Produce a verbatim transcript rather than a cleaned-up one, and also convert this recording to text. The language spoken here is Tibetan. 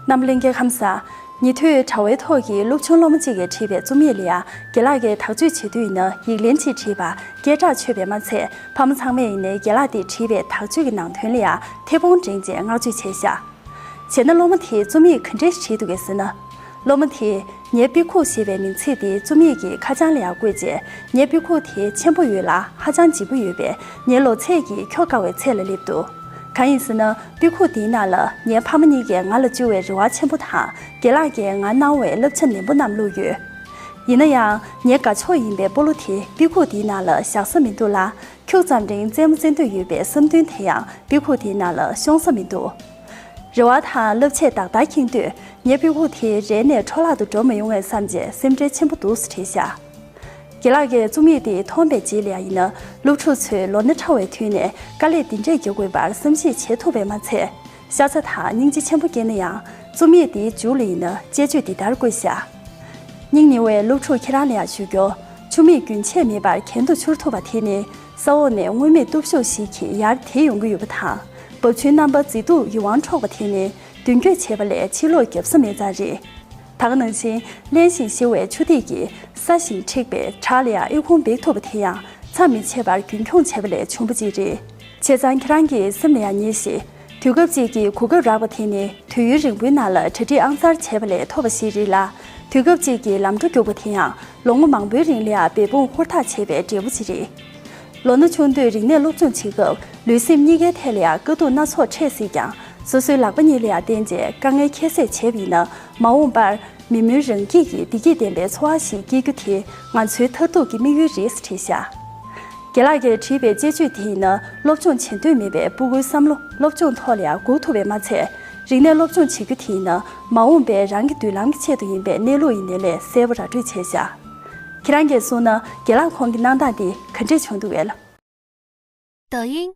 རྣམ་པ་ལྷན་རྒྱས་ཁམས་བཟང་། ཉེ་དུས་དྲ་བའི་ཐོག་གི་སློབ་ཆུང་སློབ་མ་གཅིག་གིས་བྲིས་པའི་རྩོམ་ཡིག་ལ་ཡང་རྒན་ལགས་ཀྱིས་དག་བཅོས་བྱེད་དུས་ཡིན་ན་ཡིག་ལན་གཅིག་བྲིས་པ་སྐད་གྲགས་ཆོད་པས་མ་ཚད། ཕ་མ་ཚང་མས་ཡིན་ནའི་རྒན་ལགས་དེས་བྲིས་པའི་དག་བཅོས་ཀྱི་ནང་དོན་ལ་ཡང་མཐེ་བོང་བསྒྲེངས་རྗེས་བསྔགས་བརྗོད་བྱས་ཤག་བྱས་ན་སློབ་མ་དེས་རྩོམ་ཡིག་ག་འདྲས་བྲིས་འདུག་གས་ཟེར་ན། སློབ་མ་དེས་ངའི་པི་ཁུག་ཞེས་པའི་མིང་ཚིག་དེ་རྩོམ་ཡིག་གི་ཁ་བྱང་ལ་ཡང་བཀོད་རྗེས། ངའི་པི་ཁུག་དེ་ཆེན་པོ་ཡོད་ལ་ཧ་ཅང་ལྗིད་པོ་ཡོད་པས། ངའི་ལོ་ཚད་ཀྱི་ཁྱོ་ག་བའི་ཚད་ལ་སླེབས་འདུག་གང་ཡིན་ཟེར་ན། པི་ཁུག་དེའི་ནང་ལ་ངའི་ཕ་མ་གཉིས་ཀས་ང་ལ་བཅོལ་བའི་རེ་བ་ཆེན་པོ་དང་། རྒན་ལགས་ཀྱིས་ང་གནང་བའི་བསླབ་བྱ་ནན་པོ་རྣམས་བླུགས་ཡོད། ཡིན་ན་ཡང་། ངའི་དགའ་ཕྱོགས་ཡིན་པའི་སྤོ་ལོ་དེ་པི་ཁུག་དེའི་ནང་ལ་བཞག་ས་མི་འདུག་ལ། ཁྱུག་ཙམ་རིང་རྩེད་མོ་རྩེ་འདོད་ཡོད་པའི་བསམ་འདུན་དེ་ཡང་པི་ཁུག་དེའི་ནང་ལ་ཤོང་ས་མི་འདུག་རེ་བ་དང་བསླབ་བྱས་ཏག་ཏག་འཁྱེར་དུས། ངའི་པི་ཁུག་དེ་རེ་ནས་འཕྲོ་བརླག་ཏུ་འགྲོ་མི་ཡོང་ངས་བསམ་རྗེས་སེམས་ཁྲལ་ཆེན་པོ་འདུག་སེ་བྲིས་ཤག་རྒན་ལགས་ཀྱིས་རྩོམ་ཡིག་དེ་མཐོང་པའི་རྗེས་ལ་ཡང་ཡིན་ན། སློབ་ཕྲུག་ཚོས་ལོ་ན་ཕྲ་བའི་དུས་ནས་དཀའ་ལས་འདི་འདྲས་རྒྱག་དགོས་པར་བསམ་གཞིག་བྱེད་ཐུབ་པས་མ་ཚད། ཤ་ཚ་དང་སྙིང་རྗེ་ཆེན་པོ་སྐྱེས་ན་ཡང་། རྩོམ་ཡིག་འདིའི་མཇུག་ལ་ཡིན་ན་དཔྱད་བརྗོད་འདི་ལྟར་བཀོད་བཞག་སྙིང་ཉེ་བའི་སློབ་ཕྲུག་ཁྱེད་རང་ལ་ཡང་ཞུ་རྒྱུ། ཆུ་མིག་རྒྱུན་ཆད་མེད་པར་གྱེན་དུ་འཕྱུར་ཐུབ་པ་དེ་ནི། ས་འོག་ནས་མངོན་མེད་སྟོབས་ཤུགས་ཤིག་གིས་ཡར་དེད་ཡོང་གི་ཡོད་པ་དང་། འབབ་ཆུའི་རྣམ་པ་མཛེས་སྡུག་ཡིད་དབང་འཕྲོག་པ་དེ་ནི། མདུན་སྐྱོད་བྱེད་པ་ལས་ཕྱིར་ལོག་རྒྱབ་ས་མེད་ཙང་རེད། ད་ག་ནང་བཞིན་བརླན་ཞིང་གཤེར་བའི་ཆུ་ཐིགས་ཀྱིས་སྲ་ཞིང་མཁྲེགས་པའི་བྲག་ལ་ཡང་ཨི་ཁུང་འབིགས་ཐུབ་པ་དེ་ཡང་མཚམས་མི་ཆད་པར་རྒྱུན་འཁྱོངས་བྱས་པ་ལས་བྱུང་བ་ཅིག་རེད། བྱས་ཙང་ཁྱེད་རང་གི་སེམས་ལ་ཡང་ངེས་ཤིག་དུས་སྐབས་གཅིག་གི་གོ་སྐབས་རག་པ་དེ་ནི་དུས་ཡུན་རིང་པོའི་ནང་ལ་གྲ་སྒྲིག་ཨང་གསར་བྱས་པ་ལས་ཐོབ་པ་ཞིག་རེད་ལ། དུས་སྐབས་གཅིག་གི་ལམ་འགྲོ་རྒྱུག་པ་དེ་ཡང་ལོ་ངོ་མང་པོའི་རིང་ལ་ཡང་འབད་འབུངས་ཧུར་ཐག་བྱས་པའི་འབྲས་བུ་ཅིག་རེད། ལོ་ན་ཆུང་དུས་རིག་གནས་སློབ་སྦྱོང་བྱེད་སྐབས་ལུས་སེམས་གཉིས་ཀའི་ཐད་ལ་ཡང་དཀའ་སྡུག་སྣ་ཚོགས་འཕྲད་སྲིད་ཀྱང་། སོ་སོའི་ལག་པ་གཉིས་ལ་ཡང་བརྟེན་བྱས་དཀའ་ངལ་ཁྱད་བསད་བྱས་པ་ཡིན་ན། མ་འོངས་པར་མི་མོས་རང་སྐྱིད་ཀྱི་བདེ་སྐྱིད་ལྡན་པའི་འཚོ་བ་ཞིག་སྐྱེལ་རྒྱུ་དེ་ང་ཚོའི་མཐར་ཐུག་གི་དམིགས་ཡུལ་རེད་ཟེར་བྲིས་བཞག་རྒན་ལགས་ཀྱིས་བྲིས་པའི་དཔྱད་བརྗོད་དེ་ཡིན་ན། སློབ་སྦྱོང་བྱེད་འདོད་མེད་པའི་སྤུ་གུའི་བསམ་བློ་སློབ་སྦྱོང་ཐོག་ལ་ཡང་འགུག་ཐུབ་པས་མ་ཚད། རིག་གནས་སློབ་སྦྱོང་བྱེད་རྒྱུ་དེ་ཡིན་ན། མ་འོངས་པའི་རང་གི་མདུན་ལམ་གྱི་ཆེད་དུ་ཡིན་པའི་གནས་ལུགས་ཡིན་ནའི་ལས་གསལ་པོ་ར་སྤྲོད་བྱས་བཞག་ཁྱེད་རང་གིས་གསུངས་ན། རྒན་ལགས་ཁོང་གི་གནང་སྟངས་འདི་ག་འདྲས་བྱུང་འདུག་གས། 抖音